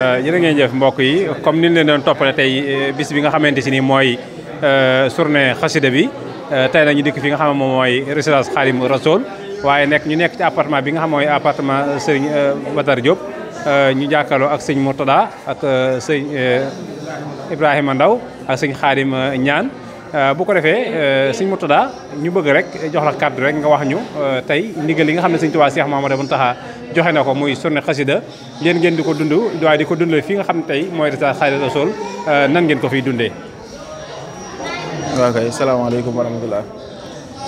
jërë ngeen jëf mbokk yi comme ni ñu leen doon toppale tey bis bi nga xamante si ni mooy journée xasida bi tey la ñu dikk fi nga xam ne moom mooy résidence Khadim Rassoul waaye ñu nekk ci appartement bi nga xam mooy appartement Serigne Badar Diop ñu jàkkaarloo ak sëñ Mourtada ak sëñ Ibrahima Ndaw ak sëñ Khadim Ñaan bu ko defee sëñ Mourtada ñu bëgg rek jox la kàddu rek nga wax ñu tey ndigal li nga xam ne sëñ Tuubaa Cheikh Mouhamadou Mountakha joxe na ko muy journée xasida yéen ngeen di ko dund waaye di ko dundee fii nga xam ne tey mooy résidence Khadim Rassoul nan ngeen ko fiy dundee. waaw kay salaamaaleykum wa rahmatulah.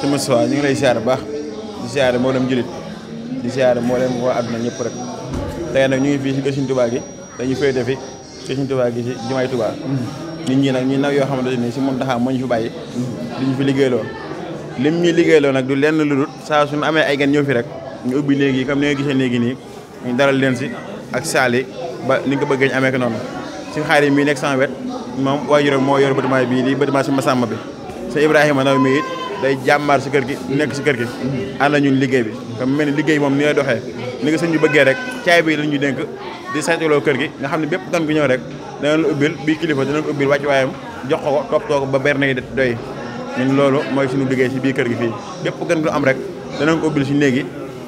sëñ Moustapha ñu ngi lay siyaare baax di siyaare mboolem julit di siyaare mboolem waa àdduna ñëpp rek tey nag ñu ngi fii si kër Sëñ Tuubaa gi dañu féete fi kër Sëñ Tuubaa gi si jumaay Tuubaa nit ñi nag ñu naw yoo xamante ni si Mountakha moo ñu fi bàyyi di ñu fi liggéeyloo lim ñuy liggéeyloo nag du lenn lu dul saa suñu amee ay gan ñëw fi rek ñu ubbi léegi comme ni nga gisee léegi nii ñu dalal leen si ak saali ba ni nga ko bëggee ñu amee ko noonu si Xaadim mii nekk sama wet moom waajuram moo yor bâtiment bii di bâtiment si Massamba bi sa Ibrahima Ndaw mi it day jàmbaar si kër gi nekk si kër gi ànd na ñun liggéey bi comme mel ni liggéey moom ni lay doxee ni nga sëñ bi bëggee rek caay bi lañu dénk di saytuloo kër gi nga xam ne bépp gan gu ñëw rek danañ la ubbil bii kilifa danañ ko ubbil wàcc waayam jox ko toppatoo ko ba berne yi doy ñun loolu mooy suñu liggéey si biir kër gi fii bépp gan gu am rek danañ ko ubbil si néegi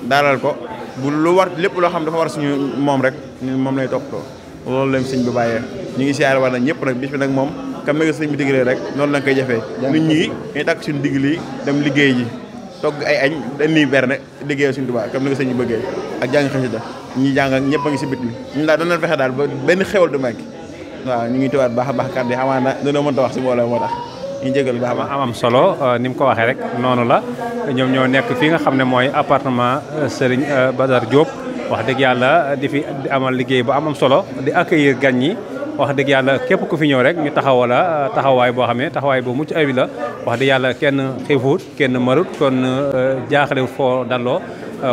daalal ko bu lu war lépp loo xam dafa war suñu moom rek ñun moom lay toppatoo loolu lañ sëñ bi bàyyee ñu ngi siyaare war na ñëpp nag bis bi nag moom kam na nga sëñ bi diggalee rek noonu lañ koy jafee nit ñi ñuy takk suñu digg lii dem liggéey ji togg ay añ dañ nii berne liggéey suñu Tuubaa kam na nga sëñ bi bëggee ak jàng xasida ñi jàng ak ñëpp a ngi si bit bi ñun daal danañ fexe daal ba benn xewal du manqué waaw ñu ngi tuwaat baax a baax kàddu yi amaana dana mënta wax si mbooloo moo tax ñu jégal baax a am solo ni mu ko waxee rek noonu la ñoom ñoo nekk fii nga xam ne mooy appartement Serigne Badar Diop wax dëgg yàlla di fi amal liggéey bu am solo di accueillir gan ñi wax dëgg yàlla képp ku fi ñëw rek ñu taxawoo la taxawaay boo xam ne taxawaay bu mucc ayib la wax dëgg yàlla kenn xiifut kenn marut kon jaaxle foo dalloo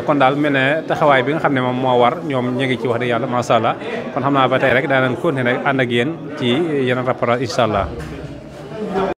kon daal mel ne taxawaay bi nga xam ne moom moo war ñoom ñu ngi ci wax dëgg yàlla macha allah kon xam naa ba tey rek daanañ continuer rek ànd ak yéen ci yeneen rapport incha allah